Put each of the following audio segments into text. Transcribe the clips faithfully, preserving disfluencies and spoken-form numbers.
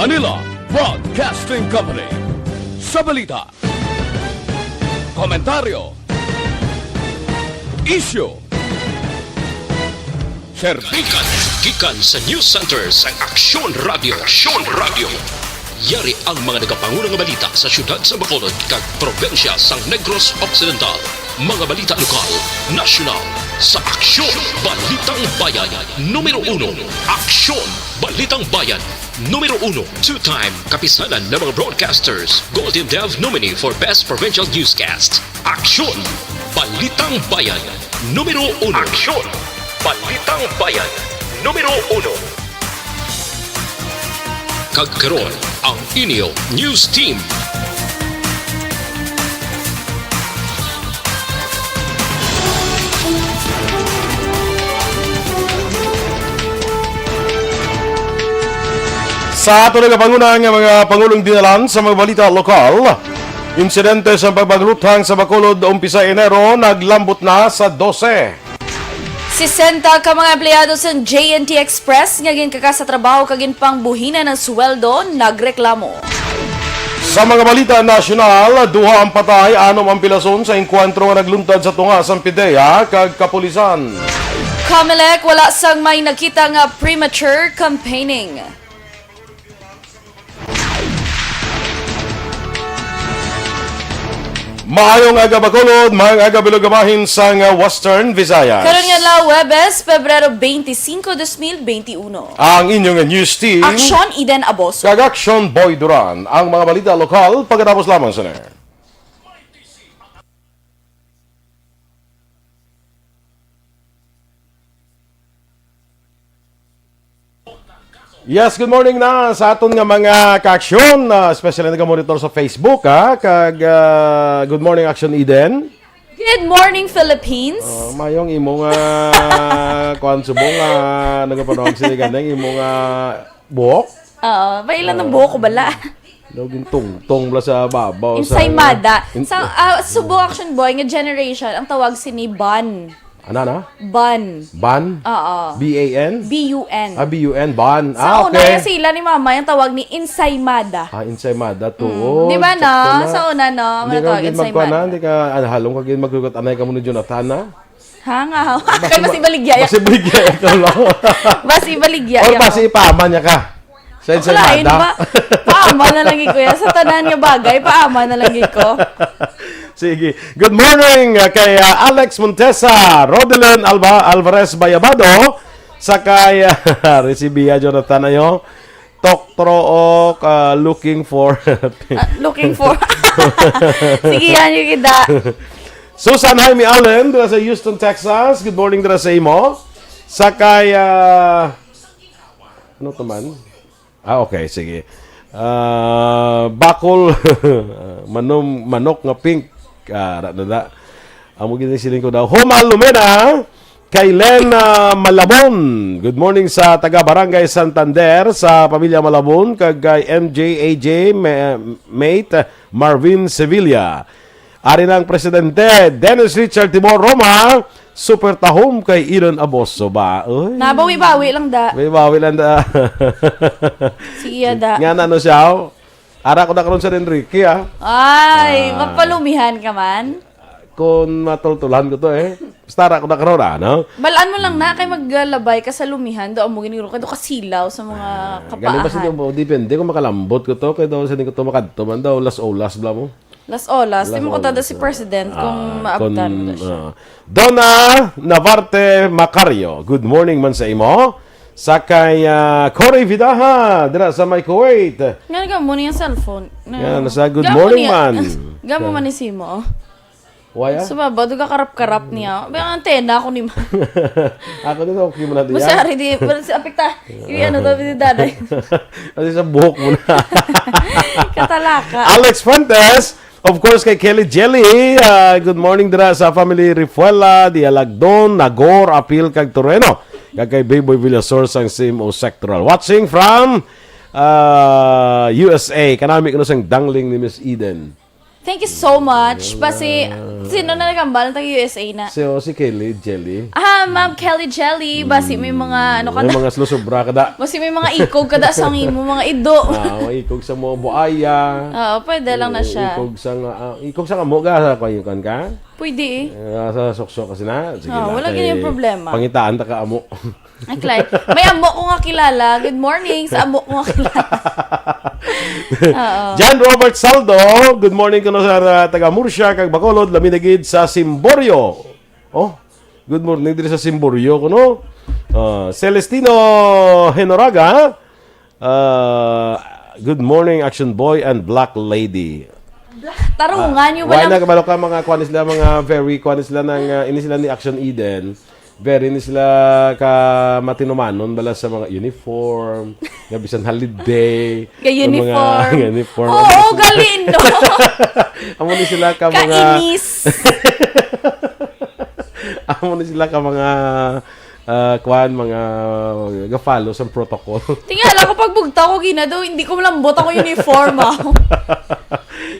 Manila Broadcasting Company. Sa balita, komentaryo, isyu, serbisyo. Gikan sa News Center sang Aksyon Radio. Aksyon Radio. Yari ang mga nagapangulo nga balita sa siyudad sa Bacolod kag probinsya sang Negros Occidental. Mga balita lokal, nasyonal, sa Aksyon Balitang Bayan. Numero uno, Aksyon Balitang Bayan. Numero uno, two-time Kapisanan ng mga Broadcasters, Golden Dove nominee for Best Provincial Newscast. Aksyon! Balitang Bayan, numero uno. Aksyon! Balitang Bayan, numero uno. Kag karon, ang inyo news team. Sa ato nagapanguna nga mga pangulong dinalan sa mga balita lokal, insidente sa pagbagluthang sa Bacolod umpisa Enero naglambot na sa dose. Sesenta ka mga empleyado sa J N T Express nga ginkaka sa trabaho kag ginpangbuhinan ang sweldo nagreklamo. Sa mga balita nasyonal, duha ang patay, anom ang pilason sa engkwentro nga nagluntad sa tunga sang PDEA kag kapulisan. Comelec, wala sang may nakita nga premature campaigning. Maayong aga, Bacolod, maayong aga, Bilog nga bahin sang Western Visayas. Karon nga adlaw, Huwebes, Pebrero twenty-five, dos mil twenty-one. Ang inyong news team, Aksyon Eden Aboso kag Aksyon Boy Duran. Ang mga balita lokal pagkatapos lamang sa Yes, good morning na sa aton nga mga ka-aksyon, ah, especially naga-monitor sa Facebook, ha? Kag, ah, good morning, Action Eden. Good morning, Philippines. Oh, mayong imo nga kuan, subong nga nagapanawag sila ganang imo nga buhok. Oo, may ilan ng buhok ko bala. Daw gintungtong bala sa babaw sa Ensaymada. In- Sa, ah, Subo Action Boy nga generation, ang tawag sini bun. Ano na? Bun. Ban? Oo. B A N? B U N. Ah, B U N, ban. Sa Ah, una, okay. Sila ni mama yung tawag ni Ensaymada. Ah, Ensaymada to. Mm. Oh, di ba, no? Sakto na. Sa una, no? Hindi ka magkuhan, Ensaymada. Hindi ka, ah, halong ka gid magkugot anay ka mo ni Jonathan, ha? Ha, nga, ha? Basi kay mas ma-, ibaligya. Basi ibaligya ka lang. Basi ibaligya Or ka basi lang. Ipaman niya ka. Sa Ensaymada. Paama na lang ko yan. Sa tanan nga bagay, paama na lang ko. Sige. Good morning, uh, kay, uh, Alex Montesa, Rodelin Alba-, Alvarez Bayabado, sa kay, uh, Recibia Jonathan ayo, Tok Trook, uh, looking for. Ah, looking for. Sige, yan yung kita. Susan Jaime Allen, dira sa Houston, Texas. Good morning, dira sa imo. Sa kay, uh, ano to man? Ah, okay, sige. Ah, bakol, manom-, manok nga pink. Ah, ra-, ra-, ra-. Amo gid ang siling ko daw. Homal Lumena, kay Len, ah, Malabon. Good morning sa taga Barangay Santander, sa pamilya Malabon, kag kay M J A J, ma-, mate, Marvin Sevilla. Ari na ang presidente, Dennis Richard Timor Roma, super tahom kay Eden Aboso ba? Uy. Nabawi-bawi lang da. May bawi lang da. Siya da. Nga na, no, siya, oh. Ara ko na karon sa Enrique, ah. Ay, Ah. Mapalumihan ka man? Kung matultulan ko to, eh. Basta ara ko na karon, ah, no? Balaan mo lang na, kay maglabay ka sa lumihan, do amo gini kay do kasilaw sa mga Ah, kapaahan. Galing ba sa mo, depende kung makalambot ko to, kay daw sa ko to makadto man daw, las olas bla mo. Las olas, di mo ko tada si President kung maabtan mo na siya. Ah, Donna Navarte Macario, good morning man sa imo. Sa kay, ah, Cory Vidaha, dira sa may Kuwait. Nga, nga mo niya cellphone. Nga, nasa good morning man. Nga mo man ni Simo. Why, ah? Sa baba, duga karap-karap niya. Ba, ang antena ako ni ma. Ako din, okay mo na diyan. Masyari di, wala si apekta. Yung ano to, yung daday. Kasi sa buhok mo na. Katalaka. Alex Fuentes, of course, kay Kelly Jelly. Ah, good morning dira sa family Rifuela, Dialagdon, Nagor, Apil, kag Toreno. Kag kay Bayboy Villasor sang C M O Sectoral. Watching from, ah, U S A. Kanami ko na sang dangling ni Miss Eden. Thank you so much. Basi, sino na nagambal? Taga U S A na. So, si Kelly Jelly. Ah, Ma'am Kelly Jelly. Basi may mga, ano ka May na? mga sulusubra ka da. Basi may mga ikog ka da sa imo, mga ido. Ah, may ikog sa mga buaya. Oo, pwede lang na siya. Ikog sa nga, ah, ikog sa kamo ka, sa kayukan ka? Pwede eh. Ah, sa sukso kasi na. Sige Ah, lang, wala kay ganyang problema. Pangitaan ta ka amo. Ay, Clyde. May amo ko nga kilala. Good morning sa amo ko nga kilala. Oo. John Robert Saldo, good morning kuno sa, uh, taga Murcia, kag Bacolod, lami na gid sa Simborio. Oh, good morning diri sa Simborio kuno. Uh, Celestino Henoraga, uh, good morning, Action Boy and Black Lady. Tarungan Ah, nyo ba why lang? na kabalo ka, mga kuan sila, mga very kuan sila ng, uh, ini sila ni Action Eden. Very ni sila ka matinumanon bala sa mga uniform, nga bisan holiday, Kay ang mga uniform. uniform. Oo, Amo ni sila, gali, no? amo ni sila ka mga Kainis. amo ni sila ka mga, ah, kwan, mga ga-follow sa protocol. Tingala ko, pagbugtaw ko, ginado, hindi ko malambot ako uniform, ah.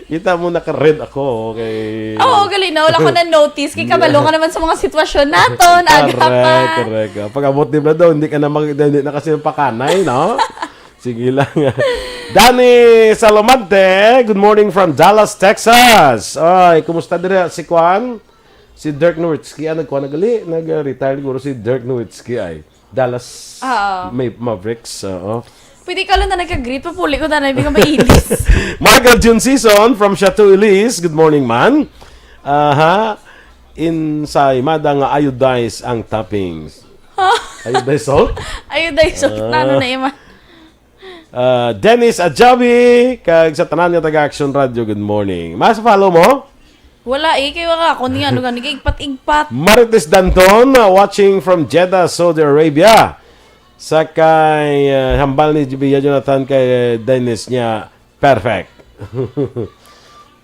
Kita mo, naka-red ako, okay. Oo, gali na. Wala ko na-notice. Kay kabalo ka naman sa mga sitwasyon naton. Aga pa. Correct, correct. Ah, pag-abot ni Brad, hindi ka na mag-, hindi na kasi pakanay, no? Sige lang. Danny Salomante, good morning from Dallas, Texas. Ay, kumusta diri si Kwan? Si Dirk Nowitzki, ah, nagkuha na gali. Nag-retire siguro si Dirk Nowitzki ay. Dallas Oo. May Mavericks, oo. Pwede ka lang na nagka-greet, papuli ko na, hindi ka mailis. Michael June Season from Chateau Elise. Good morning, man. Aha. Insay mada nga iodized ang toppings. Ha? Iodized salt? Iodized salt. Ah. Ano na, Ima? Ah, Dennis Ajabi, kag sa tanan nga taga Action Radio, good morning. Mas follow mo? Wala eh, kay wala ako ni ano gani, kay igpat-igpat. Marites Danton, uh, watching from Jeddah, Saudi Arabia. Sa kay, uh, hambal ni Bia Jonathan kay Dennis niya, perfect.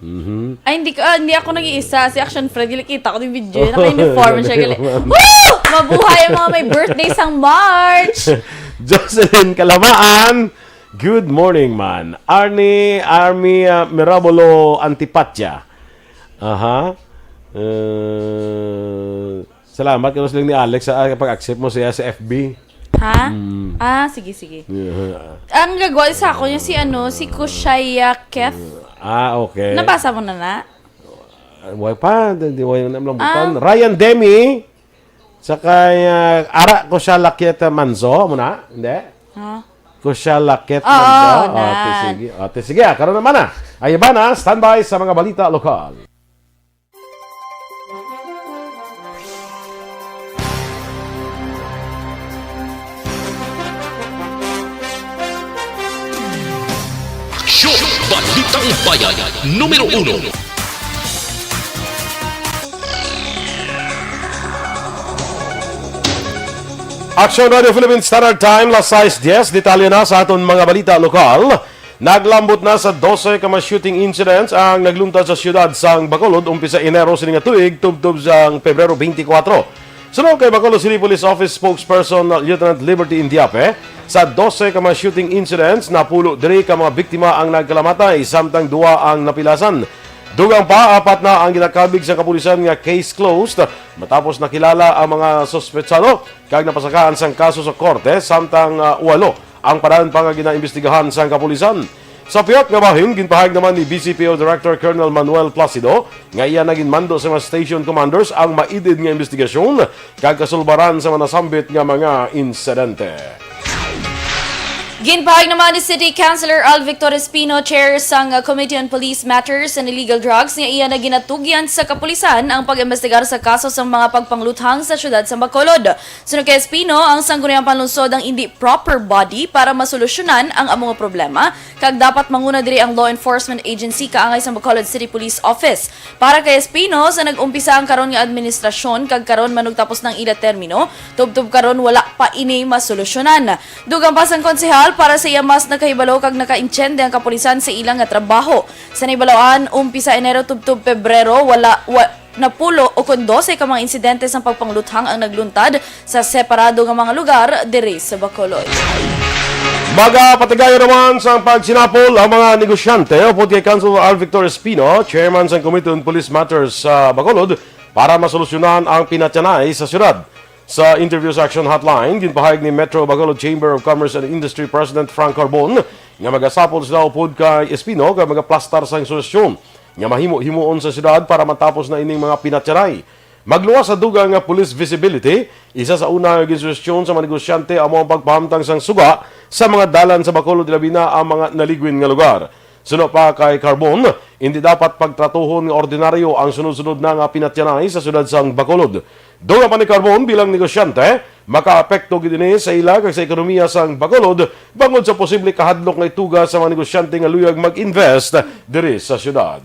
Mhm. Ay, hindi ko, ah, hindi ako nag-iisa. Si Action Fred, nakita ko yung video. Naka-uniform siya, gali. Woo! Mabuhay ang mga may birthday sang March! Jocelyn Kalamaan, good morning, man. Arnie, Army, uh, Mirabolo Antipatia. Aha. Uh, salamat, kano siling ni Alex, sa, ah, pag-accept mo siya sa F B. Ha? Mm. Ah, sige, sige. Yeah. Ang gagawa sa ako niya si, ano, si Kushaya Keth. Ah, okay. Nabasa mo na na? Ah, wala pa, di, di, wala na lang butan. Ah. Ryan Demi, sa kay, ah, Ara ko siya Lakieta Manzo, mo na? Hindi? Ha? Ko siya Lakiet Oo, Manzo. O, na. Te, sige. O, te, sige, ah, karon naman na. Ay, iba na, standby sa mga balita lokal. Aksyon! Balitang Bayan, numero uno. Action Radio Philippines Standard Time, las sais dies. Detalye na sa aton mga balita lokal. Naglambot na sa dose ka mga shooting incidents ang nagluntad sa siyudad sang Bacolod umpisa Enero sini nga tuig tubtob sang Pebrero twenty-four. Suno kay Bacolod City Police Office Spokesperson Lieutenant Liberty Indiape, sa dose ka mga shooting incidents, napulo diri ka mga biktima ang nagkalamatay, samtang duwa ang napilasan. Dugang pa, apat na ang ginakabig sa kapulisan nga case closed matapos nakilala ang mga suspetsado kag napasakaan sang kaso sa korte, samtang, ah, walo ang pa dayon pa nga ginaimbestigahan sang kapulisan. Sa pihak nga bahin, ginpahayag naman ni B C P O Director Colonel Manuel Placido nga iya na ginmando sa mga station commanders ang maidid nga imbestigasyon kag kasulbaran sa mga nasambit nga mga insidente. Ginpahayag naman ni City Councilor Alvictor Espino, chair sang Committee on Police Matters and Illegal Drugs, nga iya na ginatugyan sa kapulisan ang pag-imbestigar sa kaso sang mga pagpangluthang sa siyudad sa Bacolod. Suno kay Espino, ang Sangguniang Panlungsod ang indi proper body para masolusyonan ang amo nga problema, kag dapat manguna diri ang law enforcement agency kaangay sang Bacolod City Police Office. Para kay Espino, sa nag-umpisa ang karon nga administrasyon kag karon manugtapos na ang ila termino, tubtob karon wala pa ini masolusyonan. Dugang pa sang konsehal, para sa iya mas nakahibalo kag nakaintiende ang kapulisan sa ila nga trabaho. Sa nahibaloan, umpisa Enero tubtob Pebrero, wala, wa-, napulo o kon dose ka mga insidente sang pagpangluthang ang nagluntad sa separado nga mga lugar diri sa Bacolod. Magapatigayon naman sang pagsinapol ang mga negosyante upod kay Councilor Al Victor Espino, chairman sang Committee on Police Matters sa Bacolod, para masolusyonan ang pinatyanay sa syudad. Sa interview sa Action Hotline, ginpahayag ni Metro Bacolod Chamber of Commerce and Industry President Frank Carbon nga magasapol sila upod kay Espino kag magaplastar sang solusyon nga mahimo-himoon sa syudad para matapos na ining mga pinatyanay. Magluwas sa dugang nga police visibility, isa sa una nga ginsuhestyon sa mga negosyante amo ang pagpahamtang sang suga sa mga dalan sa Bacolod, ilabi na ang mga naligwin nga lugar. Suno pa kay Carbon, hindi dapat pagtratuhon nga ordinaryo ang sunod-sunod na nga pinatyanay sa syudad sang Bacolod. Dugang pa ni Carbon, bilang negosyante, makaapekto gid ini sa ila kag sa ekonomiya sang Bacolod bangod sa posible kahadlok nga ituga sa mga negosyante nga luyag mag-invest diri sa syudad.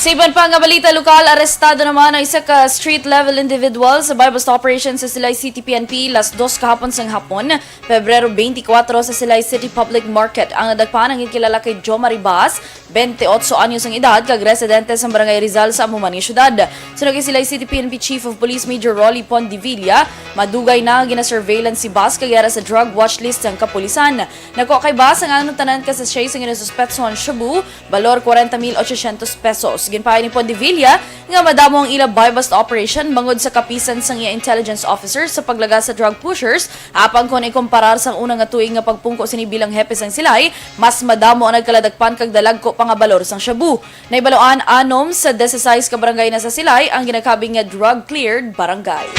Sa iban pa nga balita lokal, arestado naman ang isa ka street-level individual sa buy-bust operation sa Silay City P N P las dos kahapon sang hapon, Pebrero twenty-four, sa Silay City Public Market. Ang nadakpan ang ginakilala kay Jomari Bas, twenty-ocho anyos ang edad, kag residente sa Barangay Rizal sa amo man nga syudad. Suno kay Silay City P N P Chief of Police Major Rolly Pondevilla, madugay na nga ginasurveillance si Bas kag yara sa drug watch list sang kapulisan. Nakuha kay Bas ang ano tanan ka sachet sang ginasuspetsohan shabu, balor kwarenta mil ochocientos pesos. Ginpahayag ni Pondevilla nga madamo ang ila buy-bust operation bangod sa kapisan sang iya intelligence officer sa paglaga sa drug pushers, apang kon ikumparar sang una nga tuig nga pagpungko sini bilang hepe sang Silay, mas madamo ang nagkaladakpan kag dalagko pa nga balor sang shabu. Nahibaluan, anom sa disisais ka barangay na sa Silay ang ginakabig nga drug-cleared barangay.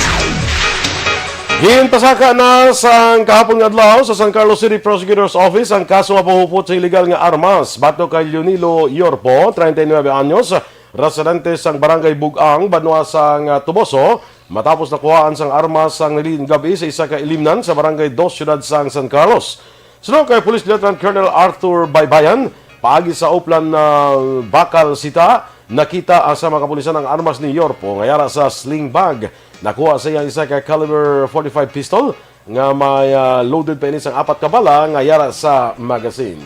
Ginpasaka na sang kahapon nga adlaw sa San Carlos City Prosecutor's Office ang kaso nga paghupot sa iligal nga armas batok kay Leonilo Yorpo, treinta y nueve anyos, residente sang Barangay Bug-ang, banwa sang, ah, Toboso, matapos nakuhaan sang armas sang nagligad nga gab-i sa isa ka ilimnan sa Barangay Dos, siyudad sang San Carlos. Suno kay Police Lieutenant Colonel Arthur Baybayan, paagi sa uplan na bakal sita, nakita, ah, sa mga kapulisan ang armas ni Yorpo nga yara sa sling bag. Nakuha sa iya ang isa ka caliber forty-five pistol nga may, ah, loaded pa ini sang apat ka bala nga yara sa magazine.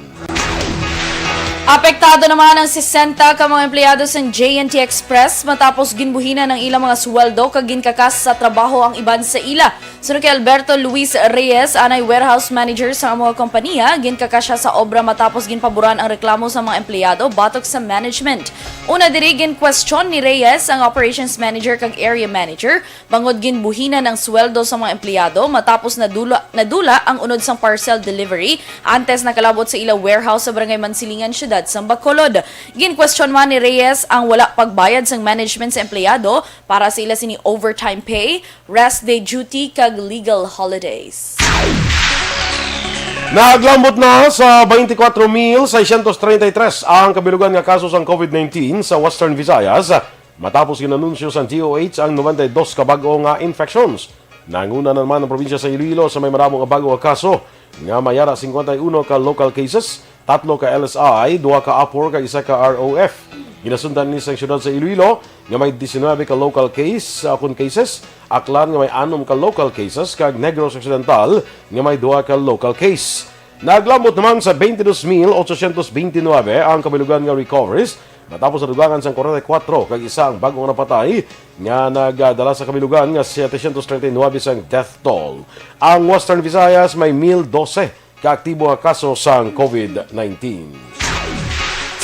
Apektado naman ang sesenta ka mga empleyado sa J and T Express matapos ginbuhinan ang ilang mga sweldo kag ginkakas sa trabaho ang iban sa ila. Suno kay Alberto Luis Reyes, anay warehouse manager sa amo nga kompanya, ginkakas siya sa obra matapos ginpaboran ang reklamo sa mga empleyado batok sa management. Una diri, ginkwestiyon ni Reyes ang operations manager kag area manager bangod ginbuhinan ang sweldo sa mga empleyado matapos nadula, nadula ang unod sang parcel delivery antes nakalabot sa ila warehouse sa Barangay Mansilingan, siyudad sang Bacolod. Ginkwestiyon man ni Reyes ang wala pagbayad sang management sa empleyado para sa ila sini overtime pay, rest day duty, kag legal holidays. Naglambot na sa twenty-four mil seiscientos treinta y tres ang kabilugan nga kaso sang COVID nineteen sa Western Visayas, matapos ginanunsyo sang D O H ang noventa y dos ka bag-o nga infections. Nanguna na naman ang probinsya sa Iloilo sa may madamo nga bag-o nga kaso, nga may yara cincuenta y uno ka local cases, tatlo ka L S I, duha ka APOR, kag isa ka R O F. Ginasundan ni sang siyudad sa Iloilo nga may diecinuebe ka local case, ah, kun cases, Aklan nga may anom ka local cases, kag Negros Occidental nga may duha ka local case. Naglambot naman sa twenty-dos mil ochocientos veintinuebe ang kabilugan nga recoveries, matapos nadugangan sang kwarenta y kuwatro kag isa ang bag-o nga napatay, nga nagdala sa kabilugan nga setecientos treinta y nuebe sang death toll. Ang Western Visayas may mil dose ka aktibo nga kaso sang COVID nineteen.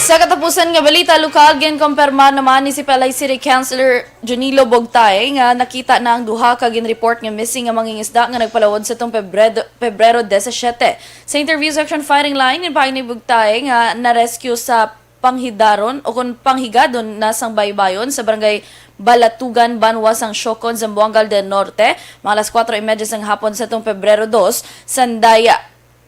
Sa katapusan nga balita lokal, ginkumpirma naman ni Sipalay City Councilor Junilo Bogtay nga nakita na ang duha ka ginreport nga missing nga mangingisda nga nagpalawod sa tong Pebrero, Pebrero disisiete. Sa interview section firing line, ginpahayag ni Bogtay nga na-rescue sa panghidaron o kon panghigadon na sang baybayon sa barangay Balatugan, banwa sang Siocon, Zamboanga del Norte, mga alas kuwatro y medya sang hapon sa tong Pebrero dos, sanday,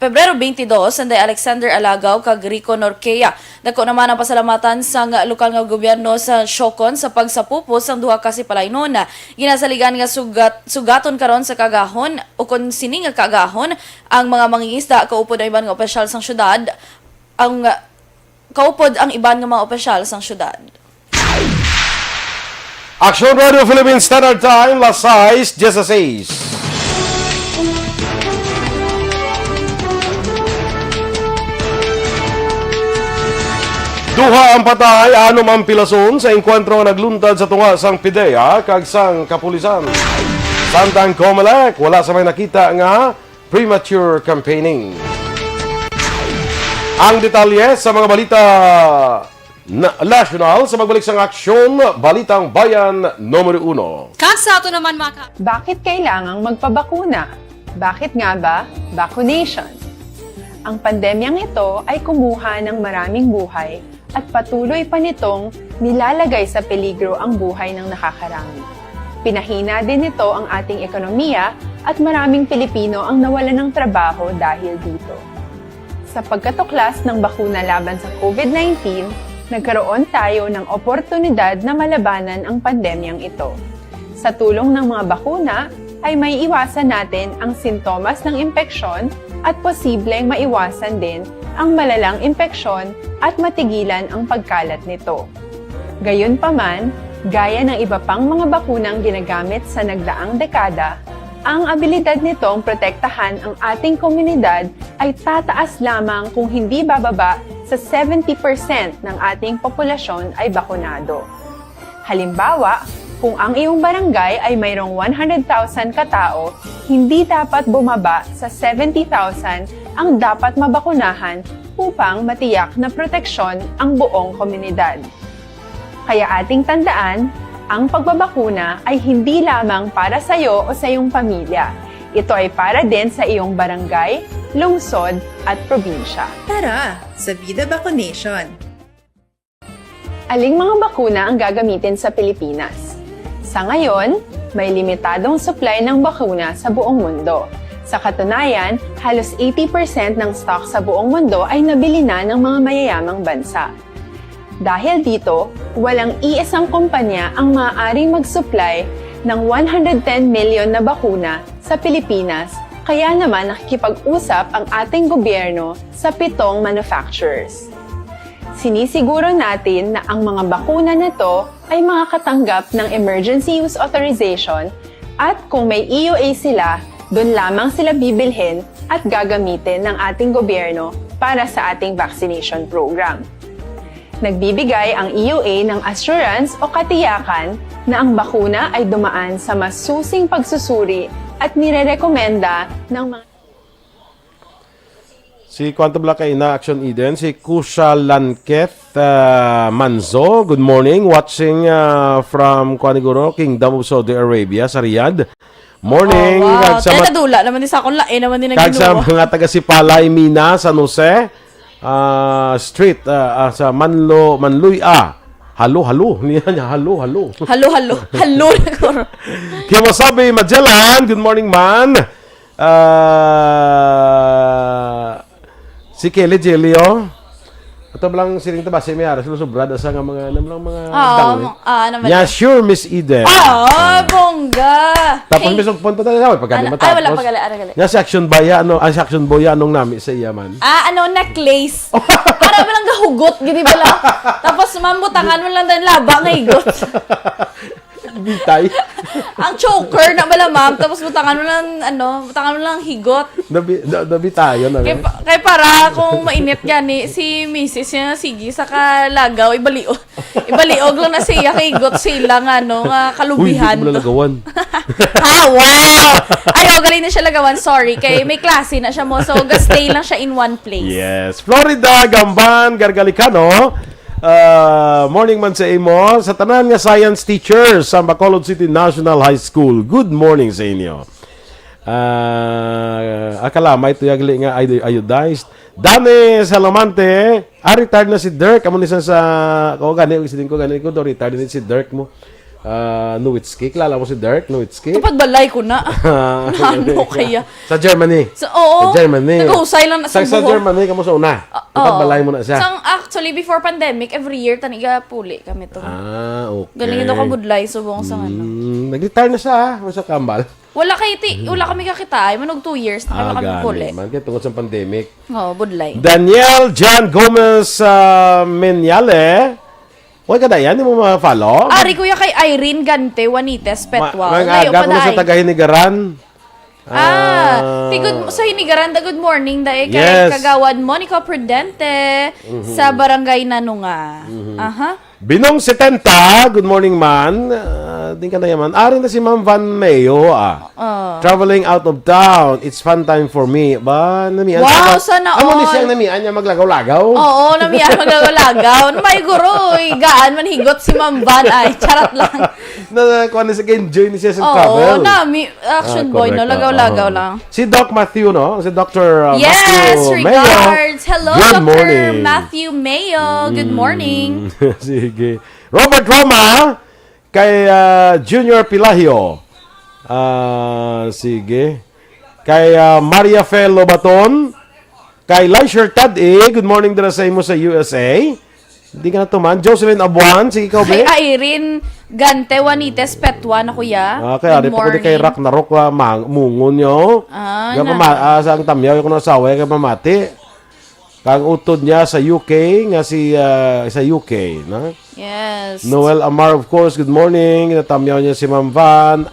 Pebrero twenty-dos, sanday Alexander Alagaw kag Rico Norquea. Dako naman ang pasalamatan sang lokal nga gobyerno sa Siocon sa pagsapupo sang duha ka sipalaynon. Ginasaligan nga sugat, sugaton karon sa kaagahon, o kon sini nga kaagahon, ang mga mangingisda, kaupod ang iban nga opisyal sang syudad, ang kaupod ang iban nga mga opisyal sang syudad. Action Radio Philippines Standard Time, las sais dieciséis. Duha ang patay, anom ang pilason sa engkwentro nga nagluntad sa tunga sang PDEA kag sang kapulisan. Samtang COMELEC, wala sa may nakita nga premature campaigning. Ang detalye sa mga balita na, nasyonal sa pagbalik sang Aksyon Balitang Bayan numero uno. Kag sa ato naman, mga ka- Bakit kailangang magpabakuna? Bakit nga ba vaccination? Ang pandemyang ito ay kumuha ng maraming buhay at patuloy pa nitong nilalagay sa peligro ang buhay ng nakakarami. Pinahina din nito ang ating ekonomiya at maraming Pilipino ang nawalan ng trabaho dahil dito. Sa pagkatuklas ng bakuna laban sa COVID nineteen, nagkaroon tayo ng oportunidad na malabanan ang pandemyang ito. Sa tulong ng mga bakuna, ay may iwasan natin ang sintomas ng impeksyon at posibleng maiwasan din ang malalang impeksyon at matigilan ang pagkalat nito. Gayunpaman, gaya ng iba pang mga bakunang ginagamit sa nagdaang dekada, ang abilidad nitong protektahan ang ating komunidad ay tataas lamang kung hindi bababa sa seventy percent ng ating populasyon ay bakunado. Halimbawa, kung ang iyong barangay ay mayroong one hundred thousand katao, hindi dapat bumaba sa seventy thousand ang dapat mabakunahan upang matiyak na proteksyon ang buong komunidad. Kaya ating tandaan, ang pagbabakuna ay hindi lamang para sa iyo o sa iyong pamilya. Ito ay para din sa iyong barangay, lungsod, at probinsya. Tara, sa Vida Vaccination! Aling mga bakuna ang gagamitin sa Pilipinas? Sa ngayon, may limitadong supply ng bakuna sa buong mundo. Sa katunayan, halos eighty percent ng stock sa buong mundo ay nabili na ng mga mayayamang bansa. Dahil dito, walang iisang kumpanya ang maaaring mag-supply ng one hundred ten million na bakuna sa Pilipinas, kaya naman nakikipag-usap ang ating gobyerno sa pitong manufacturers. Sinisiguro natin na ang mga bakuna na to ay makakatanggap ng emergency use authorization at kung may E U A sila, doon lamang sila bibilhin at gagamitin ng ating gobyerno para sa ating vaccination program. Nagbibigay ang E U A ng assurance o katiyakan na ang bakuna ay dumaan sa masusing pagsusuri at nirerekomenda ng mga Si Quantum Black ay na Action Eden, si Kusha Lanketh, ah, Manzo. Good morning, watching, ah, from, kuan, siguro, Kingdom of Saudi Arabia, sa Riyadh. Morning, Oh, wow. kag sa Kaya mat- nadula naman din sa akong lain naman din ang kag sa ginawa. mga taga Sipalay, Mina, San Jose, ah, Street, ah, ah, sa Manlo, Manluy, ah. Halo, halo. Niya niya, halo, halo. Halo, halo. Halo na ko. Kimasabi, Magellan. Good morning, man. Ah, si Kelly Jelly, oh. Ato lang siling tabasi may aras, lusubra da sa nga mga, ano lang, mga Oo, dangli. mo-, ah, ano man Nya, lang. Sure, Miss Eden. Ah, bongga. Tapos Hey. may sugpon pa tayo, wala pa gani Ano? Ay, wala matapos. pa gali, ano gali? Nya si Action Baya, ano, ay, si Action Boya, anong nami sa iya man? Ah, ano, necklace. Para ba lang gahugot, gini bala. Tapos, ma'am, butangan mo lang din laba nga higot. Bitay. Ang choker na bala, ma'am. Tapos butangan mo lang, ano, butangan mo lang higot. Nabi-, na-, nabitayan na Kay, rin. pa- kay para kung mainit gani, si misis niya, sige, sa kalagaw, ibaliog. Ibaliog lang na siya, kay higot sila nga, no, nga Uy, hindi kalubihan ko pala to. lagawan. Ha, wow! Ay, oh, galing na siya lagawan. Sorry, kay may klase na siya mo. So, ga-stay lang siya in one place. Yes. Florida, Gamban, Gargalicano. Ah, morning man sa imo. Sa tanan nga science teachers sa Bacolod City National High School, good morning sa inyo. Ah, akalamay to yagli nga iod-, iodized. Dani Salamante, ah, retired na si Dirk. Amo ni sa, sa, ko gani, siding ko gani ko, do, retired ni si Dirk mo. Ah, Nowitzki, kilala mo si Dirk Nowitzki? Tupad balay ko na. Ano kaya? Sa Germany. Sa, oo. Sa Germany. Nagahusay lang na Sa, sa sa buhok. Germany, kamo sa una. Ah, Tupad oo. balay mo na siya. Sang, actually, before pandemic, every year, taniga puli kami to. Ah, okay. Galing ito kabudlay, subong sa ano. Mm, nag-retire na siya, ah. Sa kambal. Wala kay ti-, wala kami kakita, ay, manog two years na Ah, kami gani puli. man. Kaya tungod sa pandemic. Oo, budlay. Daniel John Gomez, ah, Menyale. Wala ka na yan? Di mo ma-follow? Ari, kuya, kay Irene Gante, Juanites, Ma-, Petwa. mga Layo aga pa ko na sa dai. taga Hinigaran. Ah, Ah. ti good, sa Hinigaran, da, good morning, dai, kay Yes. Kagawad Monica Prudente, Mhm. sa Barangay Nanunga. Mhm. Aha. Binong setenta, good morning, man. Ah, Di ka na yaman. Ari na si Ma'am Van Mayo, ah. Oh. Traveling out of town. It's fun time for me. Ba, namian Wow, siya. sana Amo ni all. Siyang namian niya maglagaw-lagaw. Oo, namian maglagaw-lagaw. May guro, eh, gaan man higot si Ma'am Van. Ay, charot lang. Na, na, kuwan na siya, enjoy ni siya sa Oo, travel. nami, action Ah, boy, no? correct, ah. Lagaw-lagaw Oo. lang. Si Doc Matthew, no? Si Doctor, uh, Yes, Matthew Mayo. regards. Hello, Good Doctor morning. Matthew Mayo. Good Mm. morning. Sige. Robert Roma, kay, ah, Junior Pilahio. Ah, sige. Kay, ah, Maria Fe Lobaton. Kay Lysher Tad-i, good morning dira sa imo sa U S A. Di ka na tuman. Jocelyn Abuan, sige ikaw, Kay be. Irene Gante Juanites Petwa na, kuya. Ah, kay Good ari pa ko di kay morning. Rock na Rock, ah, mang-, mungon niyo. Ah, Kaya na. pama-, ah, sa ang tamyaw ko na asawa, kay mamati. Kang utod niya sa U K, nga si, ah, sa U K, na? Yes. Noel Amar, of course, good morning. Natamyaw niya si Ma'am Van.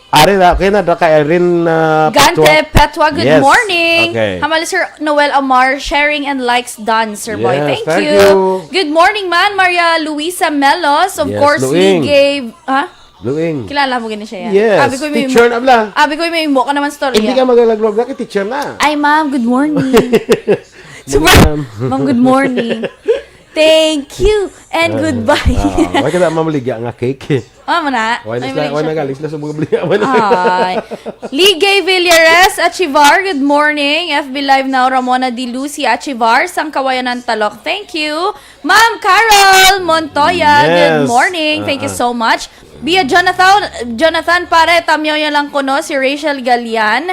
Ari na, kaya na, da ka Irene, ah, Gante Petwa. Petwa, good Yes. morning. Okay. Hamali Sir Noel Amar, sharing and likes done, Sir Boy. Yes, Thank thank you. you. Good morning, man. Maria Luisa Melos, of Yes, course, Luing. Ligay, ha? Luing. Kilala mo gani siya yan? Yes, Abi ko may teacher mo, na bala. Abi ko may mo ka naman story Hindi yan. ka maglaglog na, kay teacher na. Ay, ma'am, good morning. Super, Ma'am. ma'am, good morning. Thank you and Ah, goodbye. ah, why ka na mamaligya nga cake? Oh, mo na. Why na Ay, sila, maling why na siya. galing sila sa mga baliya? Why na Ay. Ligay Villares Achivar, good morning. F B Live now, Ramona Di Lucy Achivar, sang Kawayanan Talok. Thank you. Ma'am Carol Montoya, good Yes. morning. Thank you Ah, ah. so much. Bia Jonathan, Jonathan Pare, tamyaw niya lang kuno si Rachel Galian.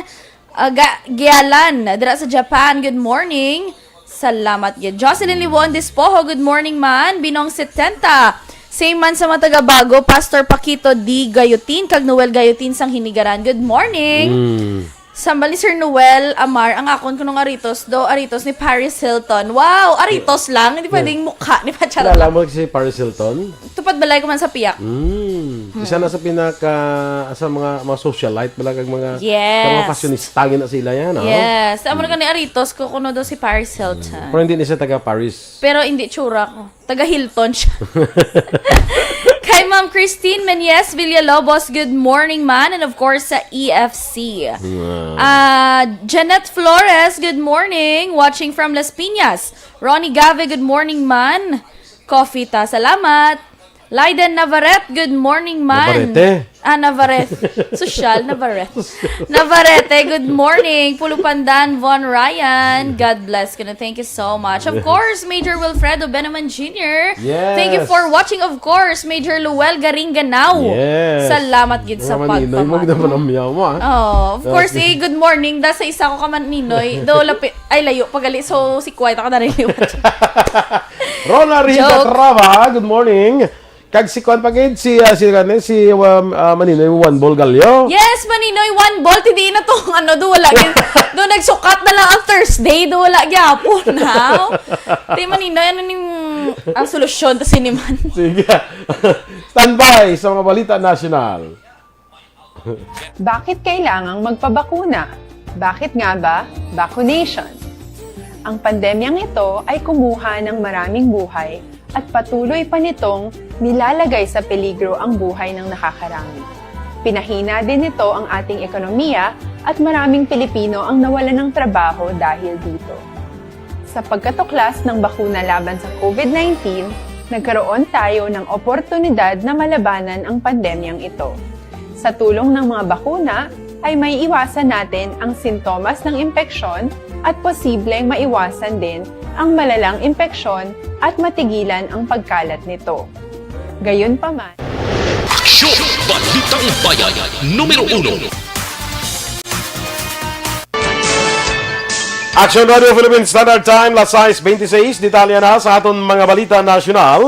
Ah, Ga-, Gialan, dira sa Japan, good morning. Salamat gid. Jocelyn Liwon Despojo, good morning man. Binong setenta. Same man sa mga taga-Bago, Pastor Paquito D. Gayotin, kag Noel Gayotin sang Hinigaran. Good morning. Mm. Sambal ni Sir Noel Amar, ang akon kunong aritos do, aritos ni Paris Hilton. Wow, aritos lang, hindi Yeah. pwedeng mukha ni Pacharot Kilala lang. mo si Paris Hilton? Tupad balay ko man sa piyak. Mm. Isa Hmm. na sa pinaka, sa mga, mga socialite, bala kag mga, Yes. sa mga fashionista, gina sila yan, no? Yes. Amo na Mm. kani aritos ko, kuno do si Paris Hilton. Pero hindi ni siya taga Paris. Pero hindi tsura ko. Taga Hilton siya. Kay Ma'am Christine Menyes Villalobos, good morning, man. And of course, sa E F C. Wow. Ah, Janet Flores, good morning. Watching from Las Piñas. Ronnie Gave, good morning, man. Coffee ta. Salamat. Lyden Navarrete, good morning, man. Navarrete? Ah, Navarrete. Sosyal, Navarrete. Navarrete, good morning. Pulupandan, Von Ryan. God bless. Gonna thank you so much. Of course, Major Wilfredo Benaman Junior Yes. Thank you for watching. Of course, Major Luel Garinganao. Yes. Salamat gid sa Mga maninoy mo, pagpamati. gid naman ang miyaw mo, ah. Oh, of course, Okay. eh, good morning. Da sa isa ko ka maninoy. Do lapi-, ay, layo pa gali. So, si Kuwait ako na rin liwat. Rona Rita Joke. Trava, good morning. Kag si Kwan pa gid, si, ah, si, ano, si, um, ah, Maninoy Juan Bolgallo. Yes, Maninoy Juan Bol, ti di na to, ano, do wala gid, do nagsukat na lang ang Thursday, do wala gyapon, ha? Ti Maninoy, ano ning, ang solusyon to siniman? Sige. Standby sa mga balita nasyonal. Bakit kailangang magpabakuna? Bakit nga ba vaccination? Ang pandemyang ito ay kumuha ng maraming buhay at patuloy pa nitong nilalagay sa peligro ang buhay ng nakakarami. Pinahina din nito ang ating ekonomiya at maraming Pilipino ang nawalan ng trabaho dahil dito. Sa pagkatuklas ng bakuna laban sa COVID nineteen, nagkaroon tayo ng oportunidad na malabanan ang pandemyang ito. Sa tulong ng mga bakuna, ay maiiwasan natin ang sintomas ng impeksyon at posibleng maiwasan din ang malalang impeksyon at matigilan ang pagkalat nito. Gayunpaman, Aksyon! Balitang Bayan, numero uno. Action Radio Philippine Standard Time, las sais veintiseis. Detalye na sa aton mga balita nasyonal.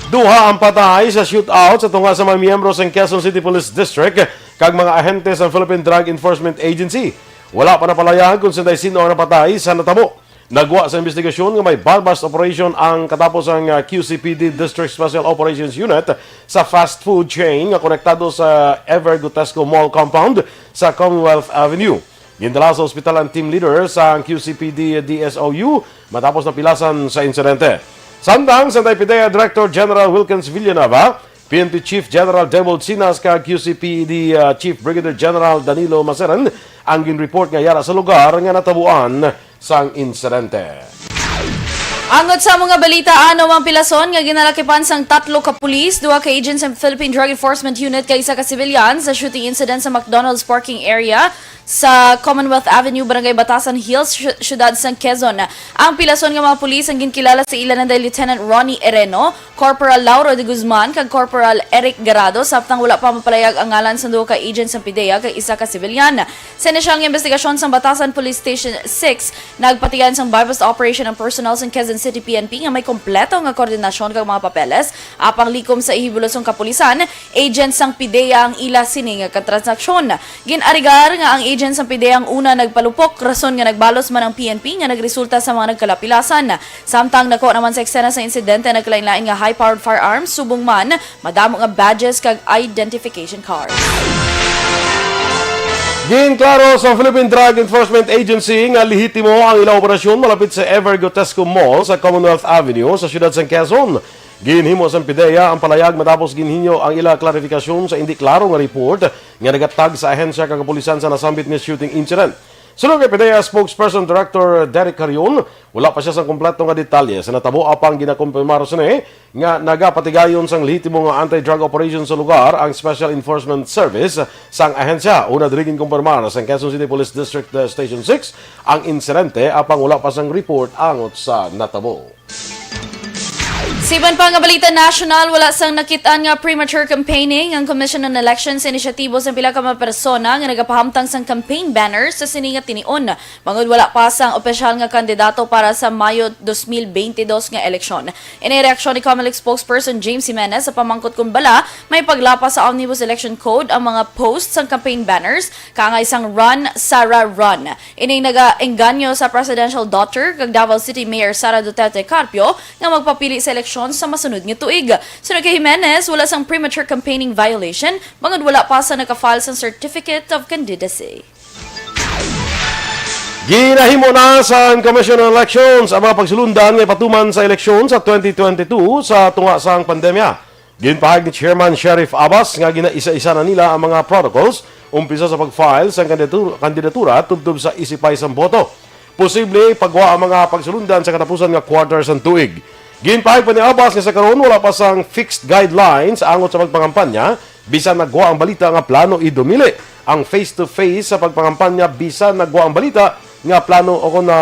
Duha ang patay sa shootout sa tunga sa mga miyembro sang Quezon City Police District kag mga ahente sa Philippine Drug Enforcement Agency. Wala pa napalayag kung sanday sin-o ang napatay sa natabo. Nagwa sa investigasyon nga may buy-bust operation ang katapos ang, ah, Q C P D District Special Operations Unit sa fast food chain nga konektado sa Ever Gutesco Mall compound sa Commonwealth Avenue. Gindala sa ospital ang team leader sa Q C P D D S O U matapos napilasan sa insidente. Samtang, sanday PDEA Director General Wilkins Villanueva, P N P Chief General Debold Sinas kag Q C P D, ah, Chief Brigadier General Danilo Maseren ang gin-report nga yara sa lugar nga natabuan sang insidente. Angot sa mga balita, ano ang pilason nga ginalakipan sang tatlo ka pulis, duha ka agents sa Philippine Drug Enforcement Unit kag isa ka sibilyan sa shooting incident sa McDonald's parking area sa Commonwealth Avenue, Barangay Batasan Hills, sy-, siyudad sang Quezon. Ang pilason nga mga pulis ang ginkilala sa ila nanday Lieutenant Ronnie Ereno, Corporal Lauro de Guzman, kag Corporal Eric Garado, samtang wala pa mapalayag ang ngalan sang duha ka agent sang PDEA kag isa ka sibilyan. Sa inisyal nga investigasyon sang Batasan Police Station six, nagpatigayon sang buy-bust operation ang personnel sang Quezon City P N P nga may kompleto nga koordinasyon kag mga papeles, apang likom sa ihibulos sang kapulisan, agent sang PDEA ang ila sini nga katransaksyon. Gin-alegar nga ang agent sang PDEA ang una nagpalupok, rason nga nagbalos man ang P N P nga nagresulta sa mga nagkalapilasan. Samtang nakuha naman sa eksena sa insidente ang nagkalain-lain nga high-powered firearms, subong man madamo nga badges kag identification cards. Ginklaro sa Philippine Drug Enforcement Agency nga lehitimo ang ila operasyon malapit sa Ever Gotesco Mall sa Commonwealth Avenue sa siyudad sang Quezon. Ginhimo sang PDEA ang palayag matapos ginhinyo ang ila klarifikasyon sa indi klaro nga report nga nagatag sa ahensya kag kapulisan sa nasambit nga shooting incident. Suno kay PDEA spokesperson Director Derek Carion, wala pa siya sang kompleto nga detalye sa natabo, apang ginakumpirmar sini nga nagapatigayon sang lehitimo nga anti-drug operation sa lugar ang Special Enforcement Service sang ahensya. Una diri ginkumpirmar sang Quezon City Police District, uh, Station six ang insidente, apang wala pa sang report angot sa natabo. Sa iban pa nga balita nasyonal, wala sang nakit-an nga premature campaigning ang Commission on Elections sa inisyatibo sang pila ka mga persona nga nagapahamtang sang campaign banners sa sini nga tinion, bangod wala pa sang opisyal nga kandidato para sa Mayo dos mil beintidos nga eleksyon. Ini reaksyon ni Comelec spokesperson James Jimenez sa pamangkot kon bala may paglapas sa Omnibus Election Code ang mga post sang campaign banners kaangay sang Run, Sara, Run. Ining nagaengganyo sa presidential daughter kag Davao City Mayor Sara Duterte Carpio nga magpapili sa eleksyon sa masunod nga tuig. Suno kay Jimenez, wala sang premature campaigning violation bangod wala pa sa naka-file sang certificate of candidacy. Ginahimo na sang Commission on Elections ang mga pagsulundan nga ipatuman sa eleksyon sa twenty twenty-two sa tunga sang pandemya. Ginpahayag ni Chairman Sheriff Abbas nga ginaisa-isa na nila ang mga protocols, umpisa sa pag-file sang kandidatur-, kandidatura tubtob sa isipay sang boto. Posible pagwa ang mga pagsulundan sa katapusan nga quarter sang tuig. Ginpahayag pa ni Abbas nga sa karon wala pa sang fixed guidelines angot sa pagpangampanya, bisan nagwa ang balita nga plano idumili ang face-to-face sa pagpangampanya, bisan nagwa ang balita nga plano o kon na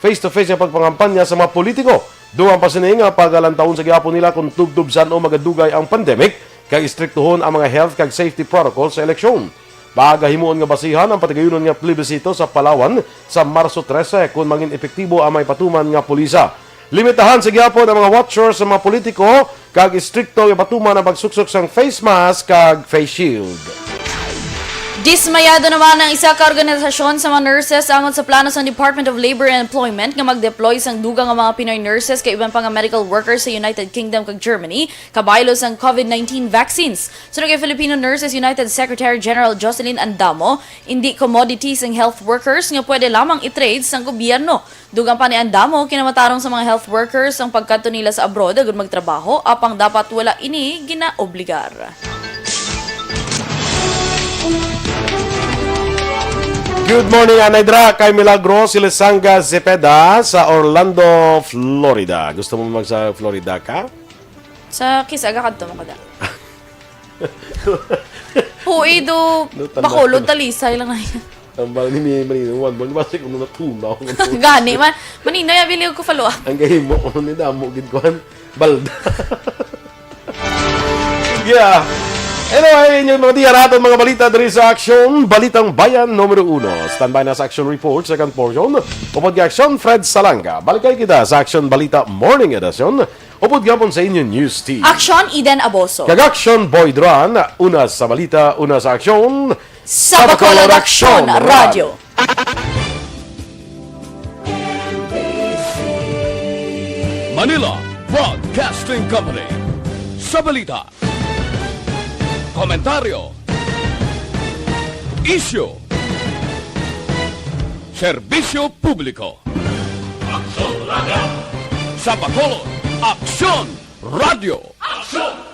face-to-face nga pagpangampanya sa mga politiko. Dugang pa sini nga pagalantawon sa gihapon nila kung tubtob san-o magadugay ang pandemic kag istriktuhon ang mga health kag safety protocol sa eleksyon. Pagahimuon nga basihan ang patigayunon nga plebisito sa Palawan sa Marso trese, kung mangin epektibo ang may patuman nga pulisa. Limitahan sa gihapon ang mga watchers sa mga politiko kag istrikto nga patuman ang pagsuksok sang face mask kag face shield. Dismayado naman ang isa ka organisasyon sa mga nurses angot sa plano sang Department of Labor and Employment nga mag-deploy sang dugang nga mga Pinoy nurses kag iban pa nga medical workers sa United Kingdom kag Germany kabaylo sang COVID nineteen vaccines. Suno kay Filipino Nurses United Secretary General Jocelyn Andamo, indi commodities ang health workers nga pwede lamang i-trade sang gobyerno. Dugang pa ni Andamo, kinamatarong sa mga health workers ang pagkadto nila sa abroad agud magtrabaho, apang dapat wala ini ginaobligar. Good morning, Anay Dra, kay Milagros Ilisanga Cepeda sa Orlando, Florida. Gusto mo mag sa Florida ka? Sa Kiss, aga kadto mo kada. Hui, do, Bacolod, Talisay lang na yan. Ang bang ni Mimi Malinaw, one, one, basta kung natunaw. Gani man. Manino, ya, bili ko follow up. Ang gahimo ko ni damo, gid kuhan. Balda. Yeah. Anyway, inyong mga diya, raton mga balita diri sa Aksyon, Balitang Bayan numero uno. Standby na sa Aksyon Report, second portion. Upod kay Aksyon, Fred Salanga. Balik kay kita sa Aksyon Balita Morning Edition. Upod gapon sa inyo News Team. Aksyon, Eden Aboso. Kag Aksyon, Boy Duran. Una sa balita, una sa aksyon. Sa Bacolod Aksyon Radio. Manila Broadcasting Company. Sa balita, komentaryo, isyu, serbisyo publiko. Aksyon Radio. Sa Bacolod, Aksyon Radio. Aksyon!